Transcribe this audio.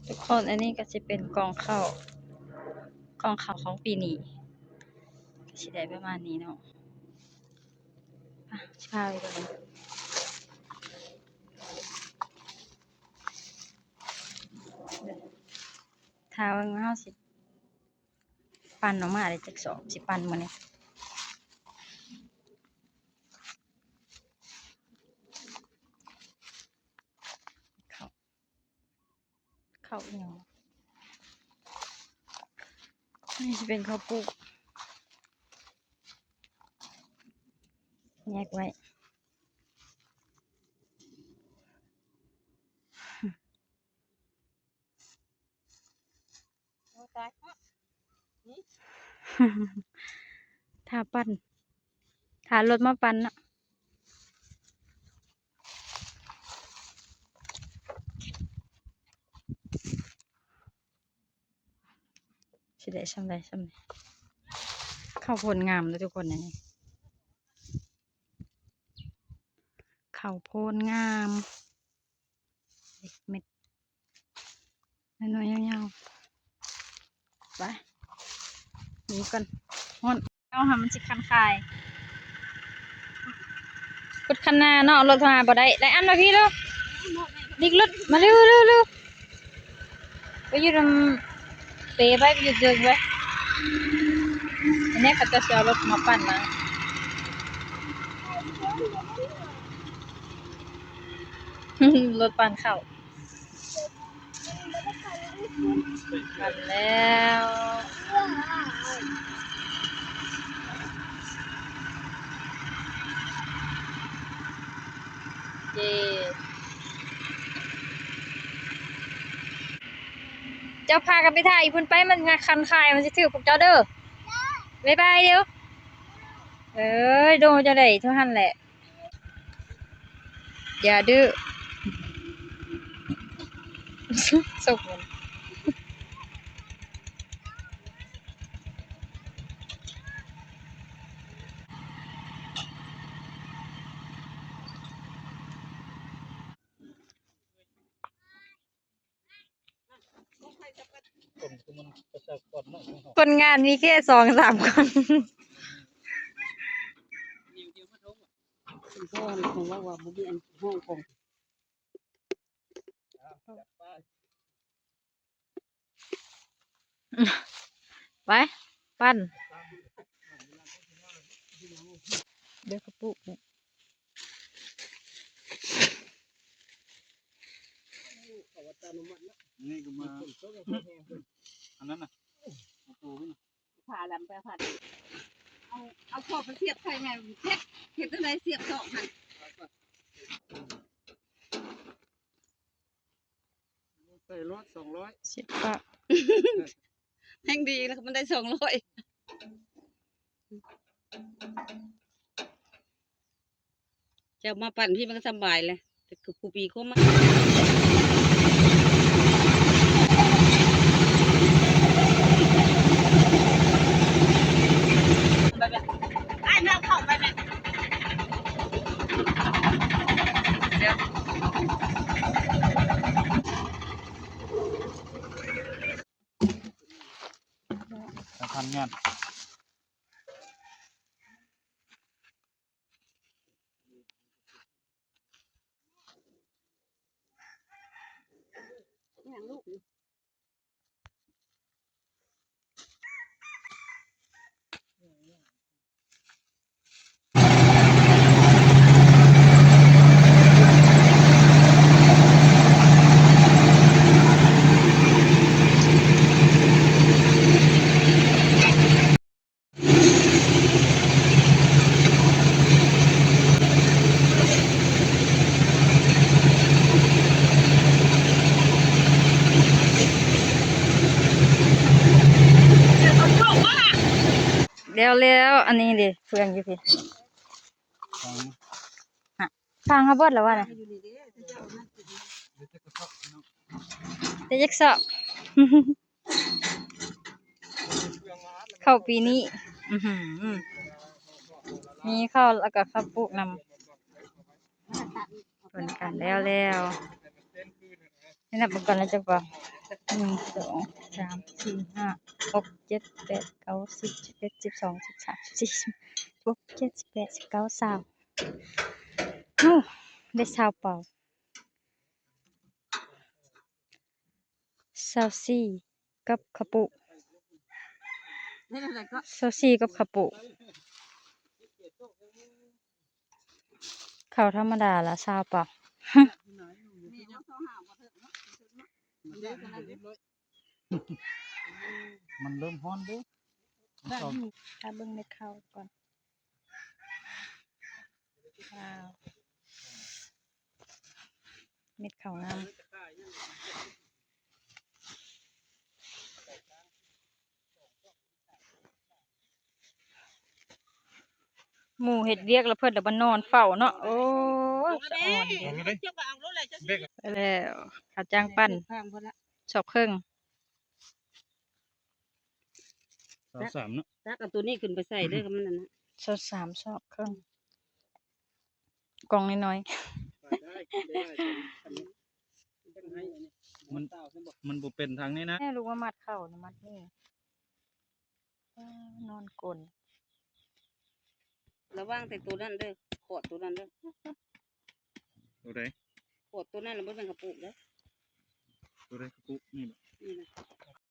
ທຸກຄົນ ອັນນີ້ກໍຊິເປັນກ່ອງເຂົ້າ ກ່ອງເຂົ້າຂອງປີນີ້ ກໍຊິໄດ້ປະມານນີ້ເນາະ. ໄປ ຊິພາໄປເບິ່ງ ຖ້າເບິ່ງວ່າເຮົາຊິ ປັ່ນອອກມາໄດ້ຈັກສອບ ຊິປັ່ນມື້ນີ້. ເຂົ້າ ເຂົ້າອີ່ຫຍັງ ນີ້ຊິເປັນເຂົ້າປຸກ ແຍກໄວ້. ໂອ້ ຕາຍ ຖ້າປັ່ນ ຖ້າລົດມາປັ່ນເນາະ ຊິໄດ້ຊ່ຳໃດຊ່ຳໃດ. ເຂົ້າໂພນງາມເດີທຸກຄົນ ອັນນີ້ ເຂົ້າໂພນງາມ ເລັກເມັດ ນ້ອຍໆ ຍາວໆ ໄປ ໜີກ່ອນ ຮ້ອນ. ເອົາຫາ ມັນຊິຄັນຄາຍ ຂຸດຄັນນາເນາະ ລົດເຮົາມາບໍ່ໄດ້. ໄລອັນ ມາພີ້ເລັວ ດິກລົດມາເລັວໆ ໄປຢູ່ນຳເປໄປ ໄປຢູ່ເທິງໄປ. ອັນນີ້ເຂົາເຈົ້າຊິເອົາລົດມາປັ່ນນະ ລົດປັ່ນເຂົ້າ ປັ່ນແລ້ວ ເຢ້. ເຈົ້າພາກັນໄປຖ່າຍຢູ່ພຸ້ນໄປ ມັນງາຄັນຄາຍ ມັນຊິຖືກພວກເຈົ້າເດີ. ບາຍບາຍເດີ. ເອີຍ ໂດ ເຈົ້າໄດ້ເທົ່າຫັ້ນແຫຼະ. ຢ່າດື້ ສົກມັນ. ຄົນງານມີແຄ່ສອງສາມຄົນ. ໄປ ປັ່ນ ເດີກະປຸກ ນີ້ກໍມາ ອັນນັ້ນນະ ເອົາໂຕໄປນະ ພາດຳໄປ ພາດ ເອົາ ເອົາຂອບໄປສຽບໃສ່ແມ່ ເຮັດ ເຮັດຈັ່ງໃດສຽບສອກຫັ້ນ ໃສ່ໂລດສອງຮ້ອຍ ສິບບາດ ແຮ່ງດີນະ ມັນໄດ້ສອງຮ້ອຍ. ເຈົ້າມາປັ່ນພີ້ມັນກໍສຳບາຍແຫຼະ ແຕ່ຄືຜູ້ປີກົວມາ ອ້າຍ ເອົາເຂົ້າໄປແມ່. ສະພານງານ ຫຍັງລູກ? ແລ້ວໆ ອັນນີ້ເດ ເຟືອງຢູ່ພີ້ ຟັງເຮົາເບິດແລ້ວວ່ານະ ແຕ່ຈັກຊອກ ເຂົ້າປີນີ້ ອືຫື ມີເຂົ້າ ແລ້ວກໍເຂົ້າປູກນຳ ເພິ່ນກັນແລ້ວໆ ໃຫ້ນັບເບິ່ງກ່ອນນະ ຈັກປອງ ໜຶ່ງ ສອງ ສາມ ສີ່ ຫ້າ ຫົກ ເຈັດ ແປດ ເກົ້າ ສິບ ສິບເອັດ ສິບສອງ ສິບສາມ ສິບສີ່ ສິບຫົກ ສິບເຈັດ ສິບແປດ ສິບເກົ້າ ຊາວ ໂອ້ ໄດ້ຊາວເປົ່າ. ຊາວສີ່ກັບເຂົ້າປຸ ຊາວສີ່ກັບເຂົ້າປຸ ເຂົ້າທຳມະດາລະຊາວປາຍ. ມັນເລີ່ມຮ້ອນເດ້ ຖ້າເບິ່ງເມັດເຂົ້າກ່ອນ. ວ້າວ ເມັດເຂົ້າງາມ. ໝູ່ເຮັດວຽກລະເພິ່ນລະມານອນເຝົ້າເນາະ. ໂອ້ຍ ສະອອນເດ້. ແລ້ວເຂົ້າຈ້າງປັ່ນ ຊອກເຄິ່ງ ຊາວສາມເນາະ. ຕັກເອົາໂຕນີ້ຂຶ້ນໄປໃສ່ເດີ ມັນອັນນັ້ນ ຊາວສາມຊອກເຄິ່ງ ກ່ອງນ້ອຍໆ. ມັນ ມັນບໍ່ເປັນທາງນີ້ນະ. ແມ່ລູກມາມັດເຂົ້ານີ້ ມັດນີ້ ອ້າ ນອນກົນ. ລະວັງແຕ່ໂຕນັ້ນເດີ ຂອດໂຕນັ້ນເດີ. ໂຕໃດ? ຂອດໂຕນັ້ນລະບໍ່ແມ່ນເຂົ້າປຸເດີ. ໂຕໃດເຂົ້າປຸ? ນີ້ບໍ? ນີ້ນະ.